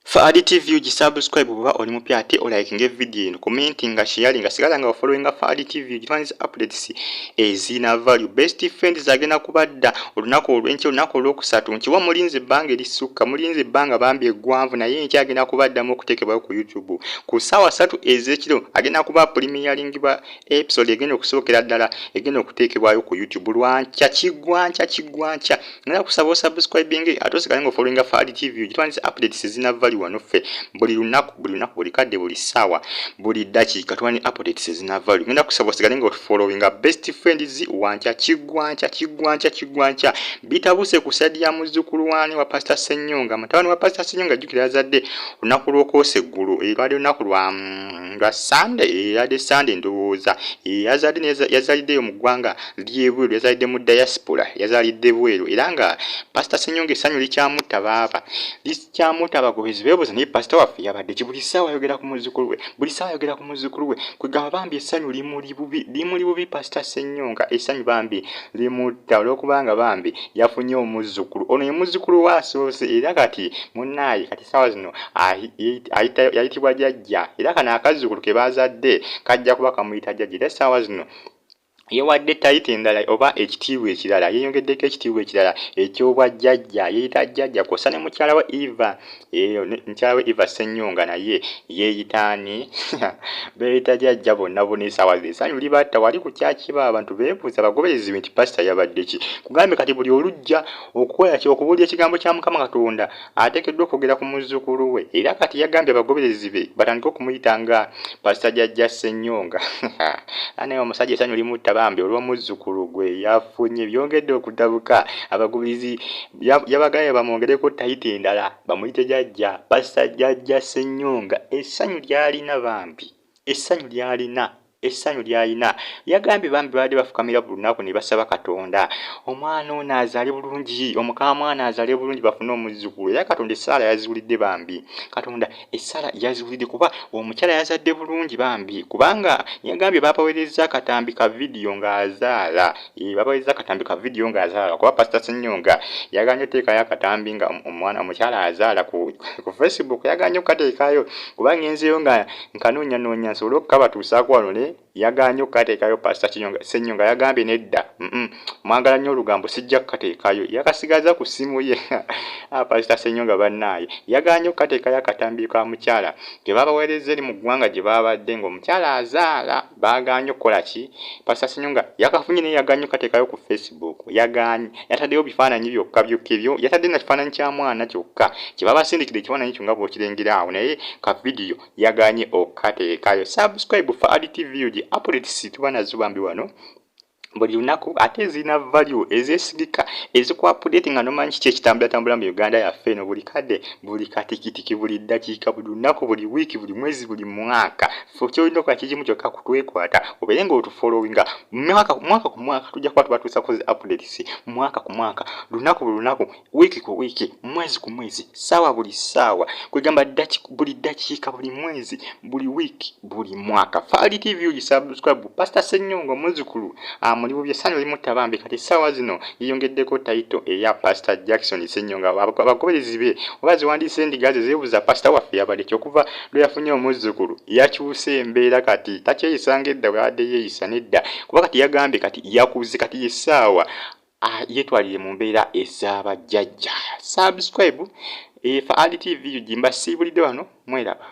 Faadi TV UG, subscribe bw'oba oli mupya, ate olikinga video eno, commentinga, sharinga, sigala nga ofollowinga Faadi TV UG, twaniriza updates ezina value. Best Friends agenda kubadda olunaku olw'enkya, olunaku olwokusatu. Nkiwa mulinze ebbanga erisukka, mulinze ebbanga bambi eggwanvu, naye enkya agenda kubaddamu okuteekebwayo ku YouTube ku ssaawa 3 ez'ekiro. Agenda kuba premieringibwa episode egenda okusookera ddala, egenda okuteekebwayo ku YouTube lwankya, kigwankya, kigwankya. Ngenda kusaba osubscribing, ate osigale nga ofollowinga Faadi TV UG, twaniriza updates ezina value. Wano ffe buli lunaku, buli lunaku, buli kadde, buli ssaawa, buli ddakiika tuba ne updates ezina value. Ngenda kusaba osigale nga ofollowinga Best Friends wankya, kigwankya, kigwankya, kigwankya. Bitabuse ku side ya muzzukulu wani wa Pastor Ssenyonga, mutabani wa Pastor Ssenyonga. Jjukira yazadde olunaku lw'okwosa eggulu, lwali olunaku lwa Sunday, yadde Sunday ndowooza. Yazadde, yazaliddeyo mu ggwanga ly'ebweru, yazalidde mu diaspora, yazalidde bweru. Era nga Pastor Ssenyonga essanyu likyamutta, baaba likyamutta. Abagoberezi beebuuza, naye pasita waffe yabadde ki? Buli ssaawa ayogera ku muzzukulu we, buli ssaawa ayogera ku muzzukulu we. Kwegamba bambi essanyu limuli bubi, limuli bubi. Pasita Ssenyonga essanyu bambi limutta olw'okubanga bambi yafunye omuzzukulu. Ono ye muzzukulu we asoose, era kati munnaaye, kati ssaawa zino yayitibwa jjajja. Era kano akazzukulu ke baazadde kajja kuba kamuyita jjajja. Era essaawa zino yewadde title endala oba ekitiibwa ekirala, yeeyongeddeko ekitiibwa ekirala eky'obwajjajja, yeeyita jjajja, kw'ossa ne mukyala we Eva. Mukyala we Eva Ssenyonga naye yeeyita ani? Beeyita jjajja bonna bonna. Essaawa zino essanyu libatta wali ku kyakiba. Abantu beebuuza, abagoberezi be, nti pasita yabadde ki? Kugambye kati buli olujja okukola ki, okubuulira ekigambo kya Mukama Katonda, ateekeddwa okwogera ku muzzukulu we. Era kati yagambye abagoberezi be batandike okumuyita nga Pasita Jjajja Ssenyonga. Naye omusajja essanyu limutta bambi olw'omuzzukulu gwe yafunye. Byongedde okutabuka. Abagoberezi yabagambye bamwongereko title endala, bamuyite jjajja, Pasita Jjajja Ssenyonga. Essanyu ly'alina bambi, essanyu ly'alina, essanyu ly'alina. Yagambye bambi baadde bafukamira buli lunaku ne basaba Katonda omwana ono azaale bulungi, omukaamwana azaale bulungi, bafune omuzzukulu. Era Katonda essaala yaziwulidde bambi, Katonda essaala yaziwulidde, kuba omukyala yazadde bulungi bambi, kubanga yagambye babaweerezza akatambi ka vidiyo ng'azaala. Babaweerezza akatambi ka vidiyo ng'azaala, kuba Pasita Ssenyonga yagaanye oteekayo akatambi nga omwana omukyala azaala ku Facebook. Yagaanye okukateekayo, kuba ngenzeeyo nga nkanoonyanoonya nsobole okukabatuusaako wano, ne yagaanye okukateekayo. Pasita Ssenyonga yagambye, "Nedda, mwagala nnyo olugambo, sijja kukateekayo." Yakasigaza ku ssimu ye. Pasita Ssenyonga bannaaye yagaanye okukateekayo akatambi ka mukyala ke babaweereza eri mu ggwanga gye babadde ng'omukyala azaala. Baagaanye okukola ki? Pasita Ssenyonga yakafunye, naye yagaanye okukateekayo ku Facebook. Yagaanye, yataddeyo bifaananyi byokka byokka ebyo, yatadde na kifaananyi kya mwana kyokka kye babasindikira, ekifaananyi kyo nga bw'okirengera awo, naye ka vidiyo yagaanye okukateekayo. Subscribe Faadi TV UG, updates tuba nazo bambi wano buli lunaku, ate ezirina value, ezeesigika, ezikuwa update nga nomanyi kiki ekitambulatambula mu Uganda yaffe eno buli kadde, buli katikitiki, buli ddakiika, buli lunaku, buli wiiki, buli mwezi, buli mwaka. Ffe kyolina okukola kikimu kyokka, kutwekwata, obeere nga otufollowinga. Mwaka mwaka ku mwaka tujja kuba tubatuusako zi updates, mwaka ku mwaka, lunaku buli lunaku, wiiki ku wiiki, mwezi ku mwezi, ssaawa buli ssaawa, kwegamba buli ddakiika, buli mwezi, buli wiiki, buli mwaka. Faali TV UG, subscribe. Pasita Ssenyonga omuzzukulu amuli bubi, essanyu limutta bambi. Kati essaawa zino yeyongeddeko title eya Pasita Jackson Ssenyonga. Abagoberezi be oba ziwandiise endiga ze zeebuuza, pasita waffe yabadde ki? Okuva lwe yafunye omuzzukulu yakyuse embeera, kati takyeyisa ng'edda bwe yabadde yeeyisa, nedda, kuba kati yagambye kati yakuze, kati yessaawa yeetwalire mu mbeera ez'abajjajja. Subscribe Faali TV UG, mbasiibulidde wano, mweraba.